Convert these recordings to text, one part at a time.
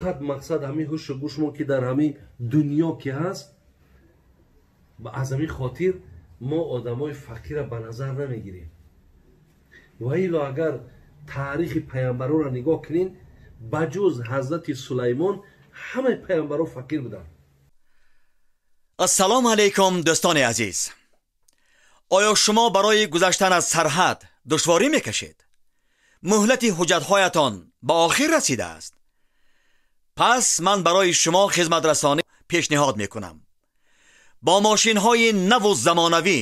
Фақат мақсад ҳамин ҳушу гӯшмон ки дар ҳамин дунё ки ҳаст, аз ҳамин хотир мо одамои фақира ба назар намегирем. Ва ило агар таърихи паямбаронро нигоҳ кунем, ба ҷуз ҳазрати Сулаймон ҳамаи паямбаро фақир буданд. Ассалому алайкум, дӯстони азиз. Оё шумо барои гузаштан аз сарҳад душворӣ мекашед? Муҳлати ҳуҷҷатҳоятон ба охир расидааст? Пас ман барои шумо хизматрасонӣ пешниҳод мекунам. Бо мошинҳои наву замонавӣ,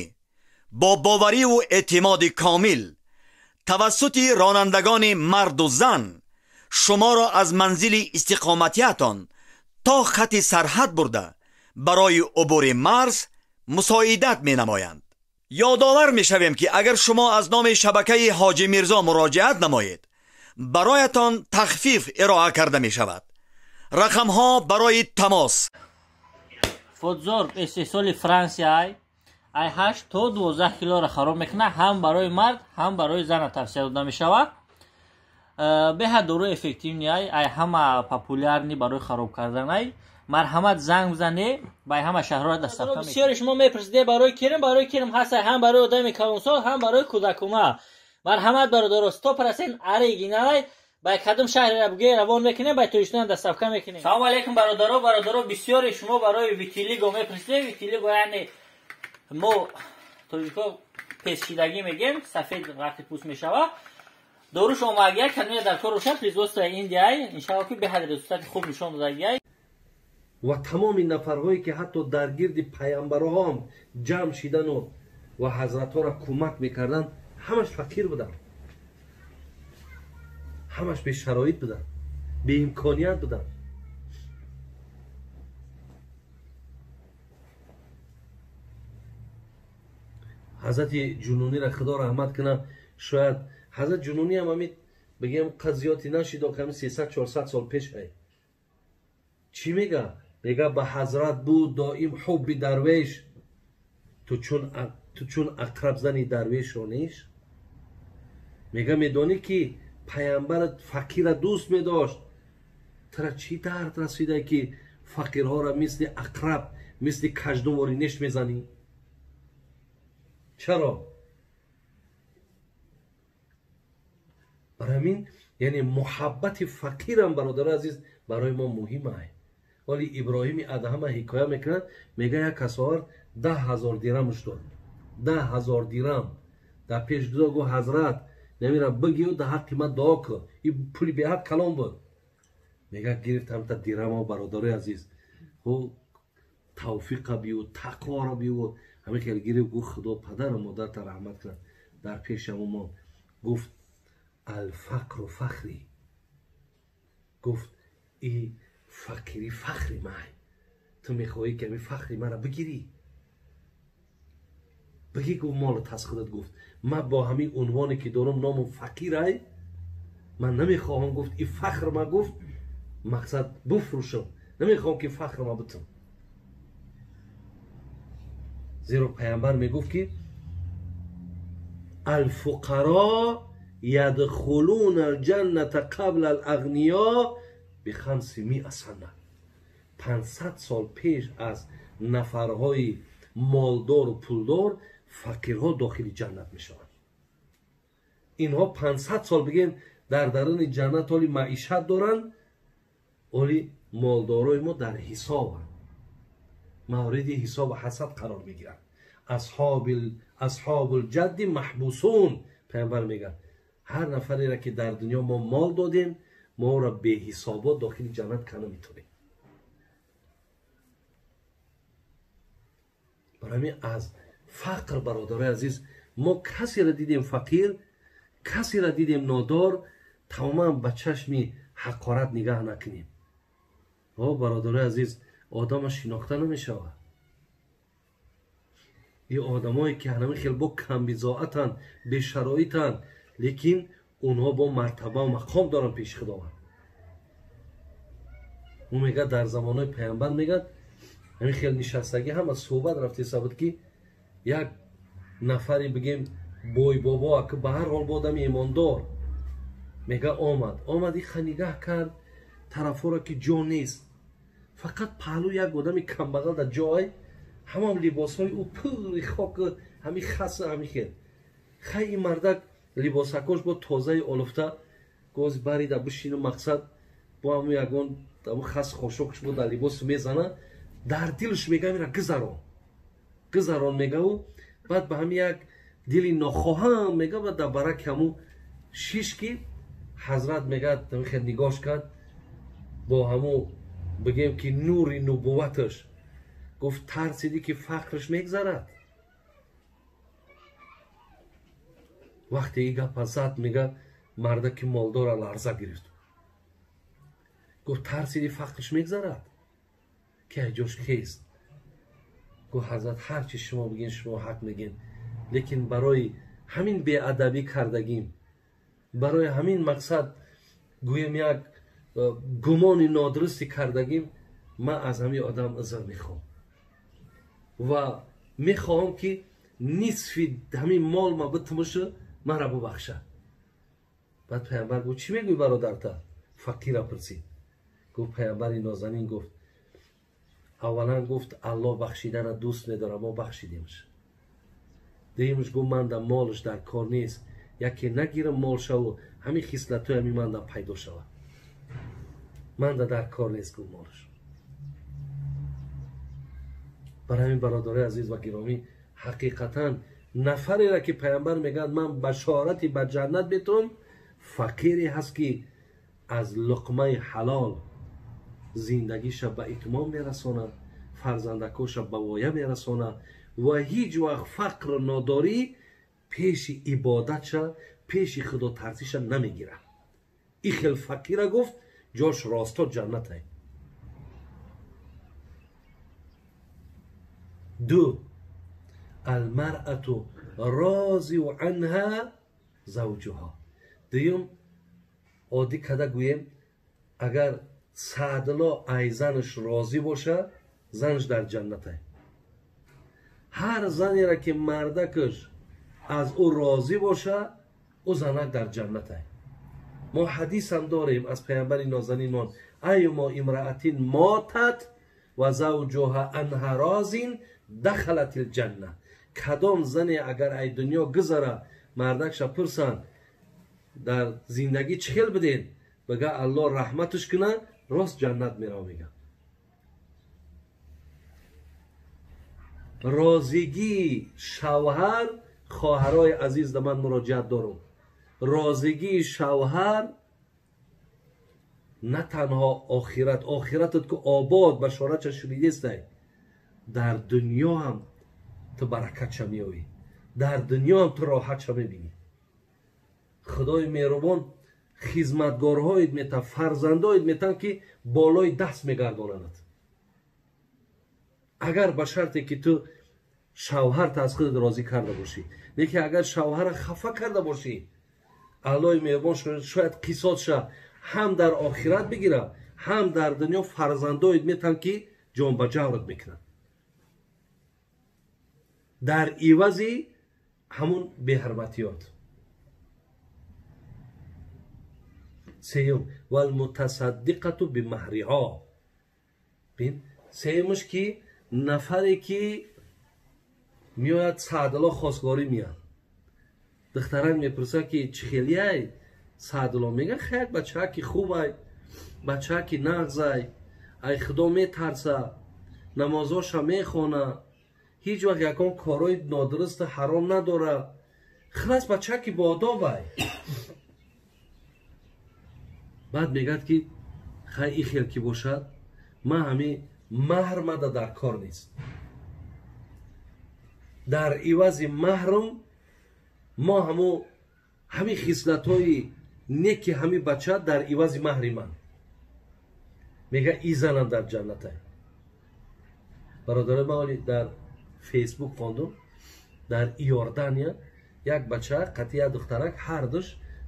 бо бовариву эътимоди комил, тавассути ронандагони марду зан шуморо аз манзили истиқоматиятон то хати сарҳад бурда барои убури марз мусоидат менамоянд. Ёдовар мешавем, ки агар шумо аз номи шабакаи Ҳоҷи Мирзо муроҷиат намоед, бароятон тахфиф ироа карда мешавад. Рақамҳо барои тамос: Фотзор истеҳсоли Франсия ай 8 то 12 килоро хароб мекунад, ҳам барои мард, ҳам барои зана тавсия дода мешавад. Беҳад дорои эффективный ай ҳама популярный барои хароб кардан ай. Марҳамат, занг бизане, ба ҳама шаҳрҳоро доставка мекунем. Бисёре шумо мепурсиде барои кирм, барои кирм ҳаст ҳам барои одами калонсол, ҳам барои кӯдакума. Марҳамат, бародаро, 100% оригинал, ба кадом шаҳреро буге равон мекунем, ба Тоҷикистон доставка мекунем. Салому алейкум, бародаро. Бародаро, бисёре шумо барои витилиго мепурсиде. Витилиго яъне мо тоҷико песшидагӣ мегем, сафед вақти пӯст мешавад. Доруш омагия кадоме дар кор бошад, производство Индияй, иншалло ки беҳад результати хуб нишон додагиай. Ва тамоми нафарҳое ки ҳатто дар гирди паямбарҳоам ҷамъ шидану ва ҳазратҳоро кӯмак мекарданд, ҳамаш фақир буданд, ҳамаш бешароит буданд, беимконият буданд. Ҳазрати Ҷунуниро Худо раҳмат кунад, шояд ҳазрат Ҷунунӣ ҳам ҳамин бигем қазиёти нашидо, ҳамин 300-400 сол пеш ай. Чӣ мега? Мега ба ҳазрат буд доим ҳубби дарвеш, ту чун ақраб зани дарвешро неш. Мега медонӣ ки паямбарат фақира дӯст медошт, тура чӣ дард расида ки фақирҳоро мисли ақраб, мисли каждумвори неш мезанӣ? Чаро? Барои ҳамин яъне муҳаббати фақирам, бародари азиз, барои мо муҳим ай. Вале Иброҳими Адҳама ҳикоя мекунад, мега як кас овард 10 000 дирамш дод, 10 000 дирам дар пеш гузор, гуфт: «Ҳазрат, намира бигию дар ҳаққи ман дуо кун». Ин пули беҳад калон буд. Мега гирифт ҳамта дирамо, бародарои азиз, ӯ тавфиқа бию, тақворо бию, ҳамин хел гирифт, гуфт: «Худо падару модарта раҳмат кунад». Дар пеши ҳамон мо гуфт: «Алфақру фахри». Гуфт: «И фақирӣ фахри май, ту мехоҳӣ ки ҳамин фахри маро бигирӣ?» Бигӣ, гуфт, молат аз худат. Гуфт: «Ман бо ҳамин унвоне ки дорам, ному фақирай, ман намехоҳам», гуфт, «и фахр ма», гуфт, «мақсад буфрӯшам, намехоҳам ки фахр ма бутам». Зеро паямбар мегуфт ки алфуқаро ядхулуна алҷанната қабла алағниё бихамсимиа сана. 500 сол пеш аз нафарҳои молдору пулдор фақирҳо дохили ҷаннат мешаванд. Инҳо 500 сол бигем дар даруни ҷаннат ҳоли маишат доранд, оли молдорои мо дар ҳисобанд, мавриди ҳисобу ҳасад қарор мегиранд. Асҳобулҷадди маҳбусун. Паямбар мегӯяд: ҳар нафареро ки дар дунё мо мол додем, мо ӯро беҳисобот дохили ҷаннат карда метавонем. Барои ҳамин аз фақр, бародарои азиз, мо касеро дидем фақир, касеро дидем нодор, тамоман ба чашми ҳақорат нигаҳ накунем. О бародарои азиз, одама шинохта намешавад. Ин одамое ки ҳанами хел бо камбизоатанд, бешароитанд, лекин онҳо бо мартабаву мақом доранд пеши Худованд. Ӯ мегӯяд, дар замонҳои паямбар, мегӯяд, ҳамин хел нишастагӣ ҳама суҳбат рафтеса буд ки як нафаре бигем бойбобо, ака, ба ҳар ҳол бо одами имондор, мега омад, иха нигаҳ кард. тарафҳоро ки ҷо нест, фақат паҳлӯ як одами камбағал дар ҷой, ҳамам либосҳои ӯ пури хок, ҳами хаса, ҳами хел. Хай ин мардак либосакош бо тозаи олуфта гоз барида бишину, мақсад бо ҳаму ягон ҳаму хас хошокш бо дар либос мезана, дар дилш мега мера гузарон, гузарон мегаву. Баъд ба ҳами як дили нохоҳам мега, баъд дар бараки ҳаму шиш ки ҳазрат мега хел нигоҳш кард бо ҳаму бигем ки нури нубувваташ, гуфт тарсидӣ ки фақрш мегзарад. Вақте и гапа зад, мега мардаки молдора ларза гирифт. Гуфт тарсидӣ фақрш мегзарад, ки ай ҷош хест. Гуфт ҳазрат ҳар чи шумо бигин, шумо ҳақ мегин, лекин барои ҳамин беадабӣ кардагим, барои ҳамин мақсад гӯем як гумони нодурусти кардагим, ман аз ҳамин одам узр мехоҳам ва мехоҳам ки нисфи ҳамин мол ма битмушу маро бубахшад. Баъд паямбар гуфт чӣ мегӯй бародарта? Фақира пурсид. Гуфт паямбари нозанин гуфт аввалан гуфт Аллоҳ бахшидана дӯст медорад, мо бахшидемш. Дуюмш гуфт ман дар молш дар кор нест, яке нагирам мол шаву ҳамин хислатҳои ҳамин ман дар пайдо шавад, ман дар кор нест гуфт молш. Бар ҳамин бародарои азиз ва гиромӣ, ҳақиқатан нафареро ки паямбар мегӯяд ман башорати ба ҷаннат метавон, фақире ҳаст ки аз луқмаи ҳалол зиндагиша ба итмом мерасонад, фарзандакоша ба воя мерасонад ва ҳеҷ вақт фақру нодорӣ пеши ибодатша, пеши худотарсиша намегирад. И хел фақира гуфт ҷош росто ҷаннатай. Ду, алмаръату розиу анҳа завҷуҳа. Дуюм, оддӣ када гӯем, агар Саъдулло ай занаш розӣ боша, занаш дар ҷаннатай. Ҳар занеро ки мардакаш аз ӯ розӣ боша, ӯ занак дар ҷаннатай. Мо ҳадисам дорем аз паямбари нозанинмон: айюмо имраатин мотат ва завҷуҳа анҳа розин дахалат илҷанна. Кадом зане агар ай дунё гузара, мардакша пурсанд дар зиндагӣ чӣ хел бидед, бага Аллоҳ раҳматаш куна, рост ҷаннат мерав. Мега розигии шавҳар, хоҳарои азиз, да ман муроҷиат дорам, розигии шавҳар на танҳо охират, охиратат ку обод башоратша шунидестай, дар дунё ҳам ту баракатша меёвӣ, дар дунё ҳам ту роҳатша мебинӣ. Худои меҳрубон хизматгорҳоит метан, фарзандоит метан ки болои даст мегардонанад, агар ба шарте ки ту шавҳарта аз худат розӣ карда бошӣ. Лекин агар шавҳара хафа карда бошӣ, Аллоҳи меҳрубон шояд қисосша ҳам дар охират бигира, ҳам дар дунё фарзандоит метан ки ҷонбаҷаврат мекунанд дар ивази ҳамун беҳурматиёт. Сеюм, валмутасаддиқату бимаҳриҳо. Бин, сеюмаш ки нафаре ки меояд Саъдулло хостгорӣ меяд, духтарак мепурсад ки чӣ хелияй Саъдулло, мега хай бачааки хубай, бачааки нағзай, ай худо метарса, намозоша мехона, ҳеҷ вақт ягон корҳои нодурусту ҳаром надора, хилас бачааки боодобай. Баъд мегӯяд ки хай и хел ки бошад, ман ҳами маҳр мада дар кор нест, дар ивази маҳрум мо ҳамо ҳами хислатҳои неки ҳами бача дар ивази маҳри ман. Мега и занам дар ҷаннатай. Бародарои ман, оли дар фейсбук хондум, дар Иордания як бача қатъи як духтарак ҳардуш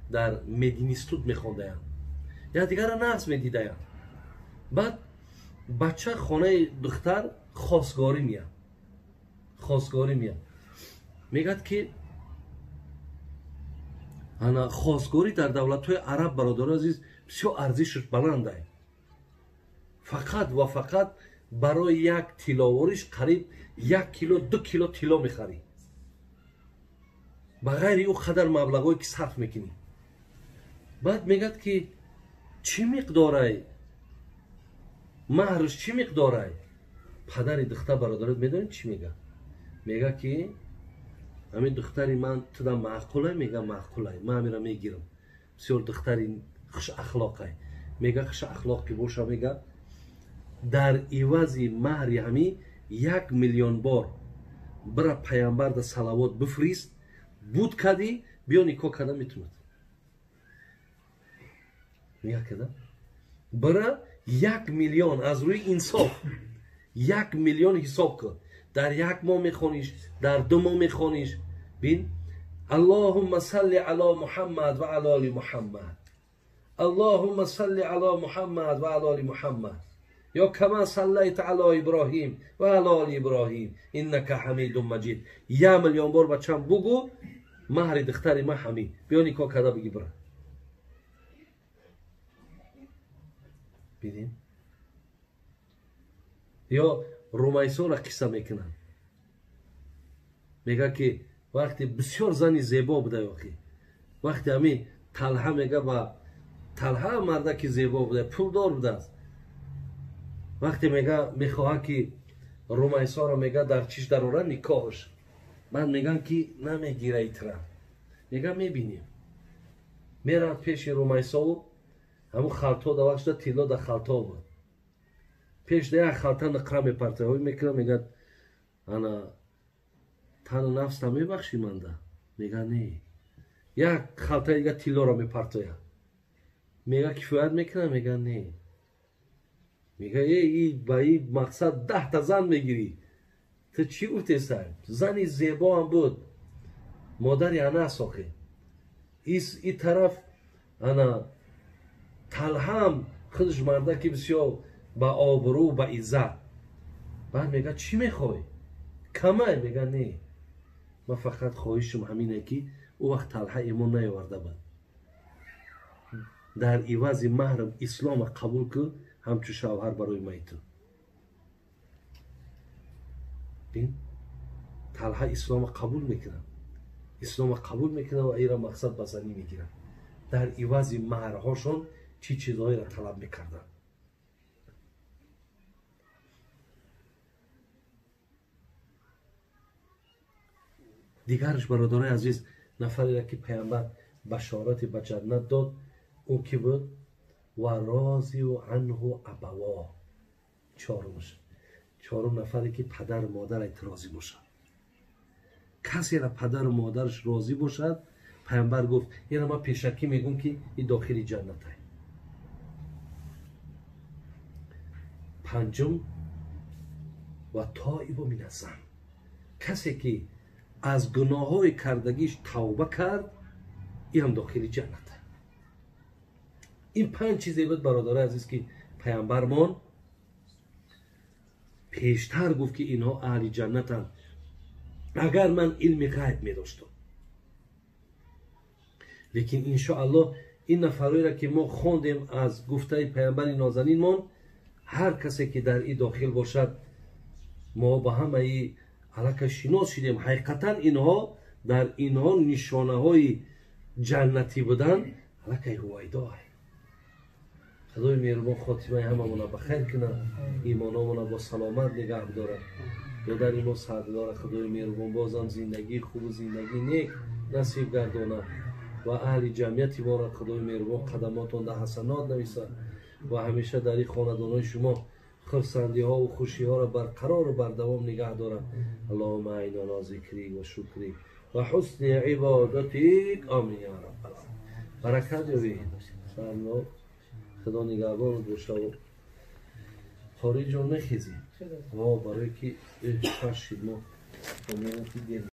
дар мединститут мехондаянд, якдигарро нағз медидаянд. Баъд бача хонаи духтар хостгорӣ меяд, хостгорӣ меяд, мегӯяд ки ана хостгорӣ дар давлатҳои араб, бародарои азиз, бисёр арзишаш баландай. Фақат ва фақат барои як тилловориш қариб 1 кило 2 кило тилло мехарӣ. Ба ғайри ӯ қадар маблағое ки сарф мекунӣ. Баъд мегӯяд ки чӣ миқдорай? Маҳрш чӣ миқдорай? Падари духтар бародарот медонед чӣ мега? Мега ки ҳамин духтари ман туда маъқулай? Мега маъқулай, ман ҳамира мегирам. Бисёр духтари хушахлоқай. Мега хушахлоқ ки боша, мега дар ивази маҳри ҳами 1 миллион бор бира паямбарда салавот бифрист, буд кадӣ биё никоҳ карда метунад. Мега када бира 1 миллион аз рӯи инсоф 1 миллион ҳисоб кун. Дар 1 моҳ мехониш, дар 2 моҳ мехониш. Бин, Аллоҳумма салли ало Муҳаммад ва ало оли Муҳаммад. Аллоҳумма салли ало Муҳаммад ва ало оли Муҳаммад. Ё кама саллайта ало Иброҳим ва ало оли Иброҳим иннака ҳамидун маҷид. 1 миллион бор бачам бугу, маҳри духтари ман ҳамин. Биё никоҳ карда биги бира. Бинем? Ё Румайсоро қисса мекунанд. Мега ки вақте бисёр зани зебо буда, ёхи вақте ҳамин Талҳа мега ба Талҳа мардаки зебо буда, пулдор будааст. Вақте мега мехоҳад ки Румайсоро мега дар чиш дарора никоҳш. Баъд меган ки намегира итра. Мега мебинем. Меравад пеши Румайсову, ҳамун халто да вақт шуда тилло да халто буд. Пеш да як халта ниқра мепартояд, мекунад, мегӯяд ана тану нафста мебахшӣ манда? Мега не. Як халта дига тиллоро мепартояд. Мега кифоят мекунад? Мега не. Мега и ба и мақсад 10 та зан мегирӣ. Ту чӣ гуфтесай? Зани зебоам буд. Модари Анас охе. И тараф ана Талҳам худаш мардаки бисёр ба обрӯ, ба иззат. Баъд мега чӣ мехоҳӣ? Камай? Мега не. Ман фақат хоҳишам ҳамине ки ӯ вақт Талҳа имон наёварда буд. Дар ивази маҳрам ислома қабул кун, ҳамчун шавҳар барои май ту. Бин, Талҳа ислома қабул мекунад. Ислома қабул мекунад ва ира мақсад ба занӣ мегирад. Дар ивази маҳрҳошон чӣ чизҳоеро талаб мекарданд. Дигараш бародарои азиз, нафареро ки паямбар башорати ба ҷаннат дод, ӯ ки буд? Ва розиу анҳу абаво. Чорумш. Чорум нафаре ки падару модараш розӣ бошад. Касеро падару модараш розӣ бошад, паямбар гуфт, инро ман пешакӣ мегӯм ки и дохили ҷаннатай. Панҷум, ва тоибу миназзан. Касе ки аз гуноҳҳои кардагиш тавба кард, ин ҳам дохили ҷаннат. Ин 5 чизе буд бародарои азиз ки паямбармон пештар гуфт ки инҳо аҳли ҷаннатанд. Агар ман илми ғайб медоштам. Лекин иншоаллоҳ ин нафарҳоеро ки мо хондем аз гуфтаи паямбари нозанинмон, ҳар касе ки дар и дохил бошад, мо ба ҳамаи аллакай шинос шидем. Ҳақиқатан инҳо дар инҳо нишонаҳои ҷаннатӣ будан аллакай ҳувайдо. Худои меҳрубон хотимаи ҳамамона ба хайр кунад, имономона бо саломат нигаҳ бидорад. Додари мо сардора Худои меҳрубон бозам зиндагии хубу зиндагии нек насиб гардонад ва аҳли ҷамъияти моро Худои меҳрубон қадамотон дар ҳасанот нависад ва ҳамеша дар ин хонадонҳои шумо хурсандиҳову хушиҳоро барқарору бардавом нигаҳ дорад. Аллоҳумма аина ала зикрик ва шукрик ва ҳусни ибодатик. Амин я раббал аламин. Баракат ёбӣ. Сарло Худо нигаҳбонат бошад. Қори ҷон мехезӣ? Во, барое ки 6 шид мо умедам ки дер